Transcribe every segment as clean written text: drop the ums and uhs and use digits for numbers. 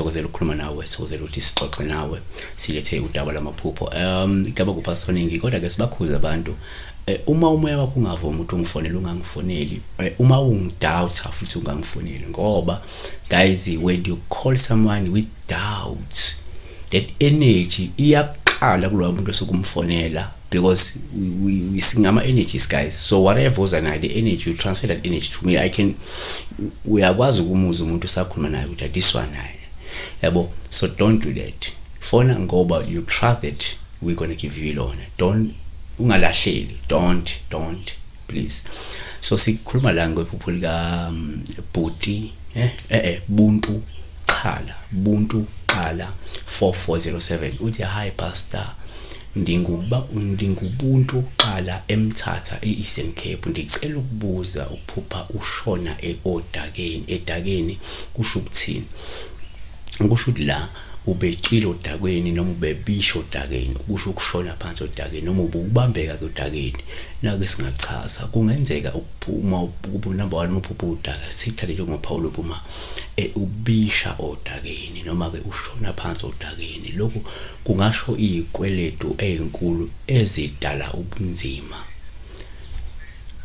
Sithokozela ukukhuluma nawe, sithokozela ukuthi sixoxe nawe, silethe udaba lamaphupho. Igama kuPastor Ningi, kodwa ke sibakhuze abantu. Uma umoya wakho ungavumi ukuthi ungifonele, ungangifoneli. Uma ungidoubta futhi ungangifoneli, ngoba guys, when you call someone with doubts, that energy iyaqala kulowo muntu osukumfonela, because we singama energies, guys. So whatever uza nayo, the energy, you transfer that energy to me. I can, uyakwazi ukumuza umuntu usakhuluma naye ukuthi this one naye, yabo. So don't do that. Fona ngoba you trust that we're going to give you ilona. Don't, ungalahleli, don't please. So sikhuluma la ngephupho lika Bhuti Buntu Qhala, Buntu Qhala 4407. Uthi, hi pastor, ndingubuntu Qhala eMthatha e-Eastern Cape. Ndicela ukubuza, ukuphupha ushona odakeni, edakeni kusho ukuthini? Kusho ukuthi la ubecwile odakeni noma ubebisha odakeni, kusho ukushona phansi odakeni noma ububambeka odakeni. Nake singachaza, kungenzeka uma number 1 uphupha udaka, sithathe njengophawu lokuma ubisha odakeni noma ke ushona phansi odakeni. Lokhu kungasho izikweletu ezinkulu ezidala ubunzima,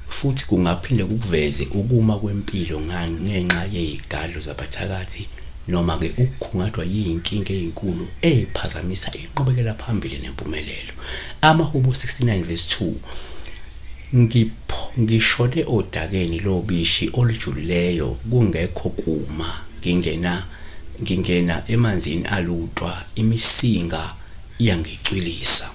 futhi kungaphinde kukuveze ukuma kwempilo ngenxa yezigadlo zabathakathi noma ke ukukhungathwa yinkinga ezinkulu eziphazamisa inqubekela phambili nempumelelo. Amahubo 69 verse 2, ngishone odakeni lobishi olujulileyo, kungekho kuma, ngingena emanzini alutwa, imisinga iyangicwilisa.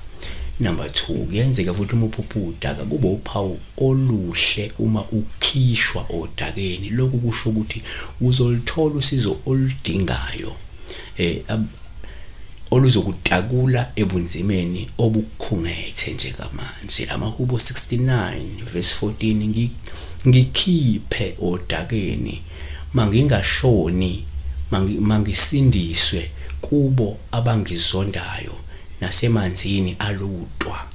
Number 2, kuyenzeka futhi uma uphupha udaka kube uphawu oluhle uma ukhishwa odakeni. Lokhu kusho ukuthi uzolithola usizo oludingayo, oluzokutakula ebunzimeni obukhungethe njengamanje. Amahubo 69 verse 14, ngikhiphe odakeni, mangingashoni, mangisindiswe kubo abangizondayo nasemanzini alutwa.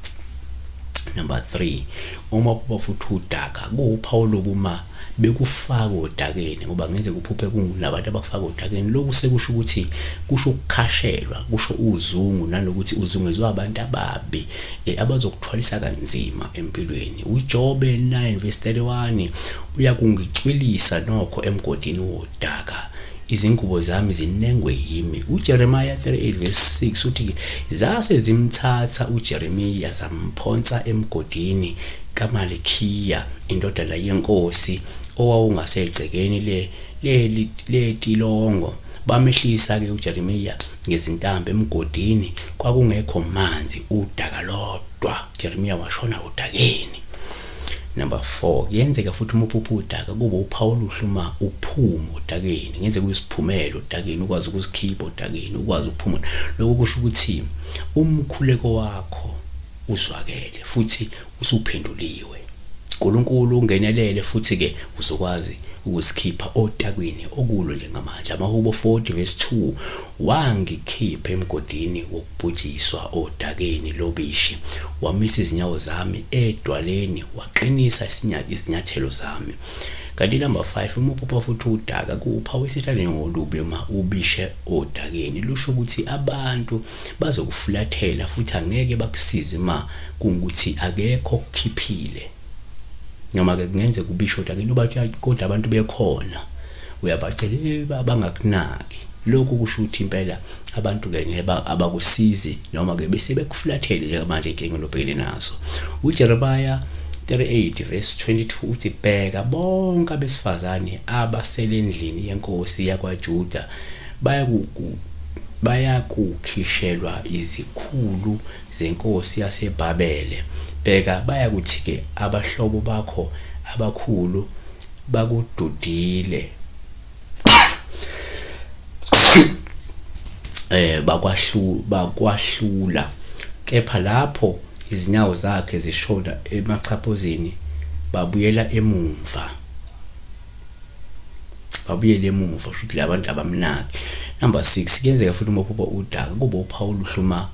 Number 3, uma uphupha futhi udaka kuwuphawu lokuma bekufaka odakeni, ngoba ngenzeka uphuphe kunabantu abakufaka odakeni. Lokhu sekusho ukuthi kusho ukukhashelwa, kusho uzungu, nanokuthi uzungezwe abantu ababi abazokuthwalisa kanzima empilweni. uJobe 9 verse 31, uyakungicwilisa nokho emgodini wodaka, izingubo zami zinengwe yimi. uJeremiah 38 verse 6 uthi, zase zimthatha uJeremiya zamphonsa emgodini kaMalikiya indodana yenkosi owawungasegcekeni letilongo. Bamehlisa ke uJeremiya ngezintambo emgodini, kwakungekho manzi, udaka lodwa. Jeremiya washona odakeni. Number 4, kuyenzeka futhi uma uphupha udaka kube uphawu oluhle uma uphuma odakeni. Kungenzeka usiphumele odakeni, ukwazi ukuzikhipha odakeni, ukwazi ukuphuma. Lokho kusho ukuthi umkhuleko wakho uzwakele futhi usuphenduliwe, uNkulunkulu ungenelele futhi ke uzokwazi ukusikhipha otakwini okulo njengamanje. Amahubo 40 verse 2, wangikhipha emgodini wokubhujiswa odakeni lobishi, wamisa izinyawo zami edwaleni, waqinisa izinyathelo zami. Kanti number 5, uma uphupha futhi udaka kuwuphawu esihlaleni ngolubi uma ubishe odakeni, lusho ukuthi abantu bazokufulathela futhi angeke bakusize ma kungukuthi akekho okukhiphile, noma ke kungenzeka ubisho odakeni kodwa abantu bekhona uyabacela bangakunaki. Lokhu kusho ukuthi impela abantu ke ngeke abakusizi noma ke bese bekufulathele njengamanje inkinga lobhekene nazo. uJeremiah 38 verse 22 uthi, bheka bonke abesifazane abasele endlini yenkosi yakwaJuda bayakukhishelwa izikhulu zenkosi yaseBhabele. Bheka bayakuthi ke abahlobo bakho abakhulu bakududile, bakwahlula, kepha lapho izinyawo zakhe zishona emaxhaphozini babuyela emumva, babuyele emuva, kusho ukuthi labantu abamnaki. Number 6, kuyenzeka futhi uma uphupha udaka kube uphawu oluhle uma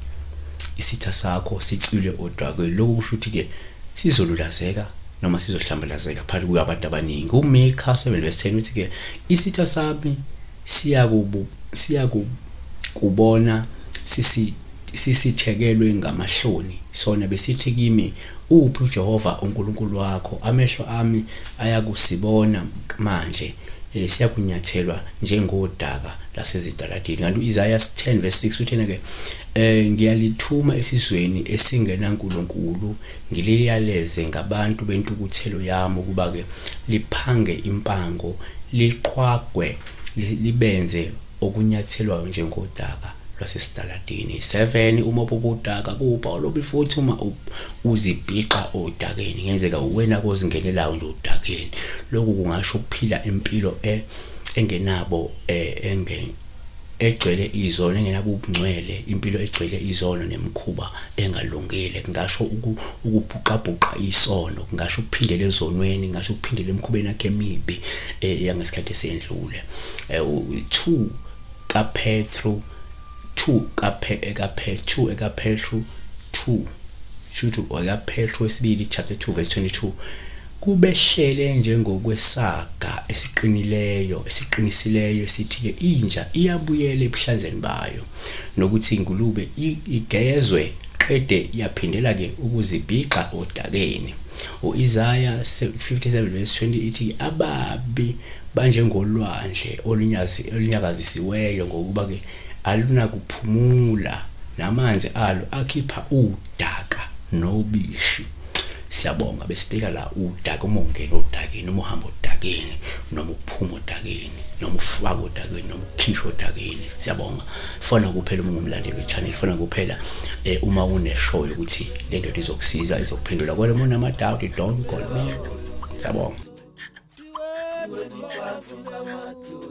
isitha sakho sicwile odakeni. Lokhu kusho ukuthi ke sizolulazeka noma sizohlambalazeka phakathi kwabantu abaningi. uMika 7 verse 10 uthi ke, isitha sami siyakubona sisithekelwe ngamahloni. Sona besithi kimi, uphi uJehova uNkulunkulu wakho? Amehlo ami ayakusibona manje, siyakunyathelwa njengodaka lasezitaladini. Kanti uIsaiah 10 verse 6 uthena ke, ngiyalithuma esizweni esingenaNkulunkulu, ngiliyaleze ngabantu bentukuthelo yami ukuba ke liphange impango, liqhwagwe, libenze okunyathelwayo njengodaka lwasesitaladini. 7 uma ubudaka kuba olobi futhi uma uzibhiqa odakeni, ngenzeka uwena kozingenelayo nje odakeni. Lokhu kungasho ukuphila impilo engenabo egcwele izono, engenabo ubungcwele, impilo egcwele izono nemikhuba engalungile. Kungasho ukubhuqabhuqa isono, kungasho ukuphindela ezonweni, kungasho ukuphindela emikhubeni yakhe emibi yangesikhathi esendlule. 2 kaPetru 2 kaPetru 2 shuthi okaPetru wesibili chapter 2 verse 22, kubehlele njengokwesaga esiqinileyo esiqinisileyo sithi ke inja iyabuyela ebuhlanzeni bayo, nokuthi ingulube igezwe qede yaphindela ke ukuzibhiqa odakeni. uIsaiah 57 verse 20 ithi ababi banjengolwandle olunyakazisiweyo, ngokuba ke alunakuphumula, namanzi alo akhipha udaka nobishi. Siyabonga. Besibheka la udaka, uma ungena odakeni, uma uhamba odakeni, noma uphuma odakeni, noma ufaka odakeni, noma ukhishwa odakeni. Siyabonga. Fona kuphela uma ungumlandeli we-channel, fona kuphela uma uneshow ukuthi le ndoda izokusiza, izokuphendula. Kodwa uma unama-doubt, don't call me. Siyabonga. Siweni phansi namadolo.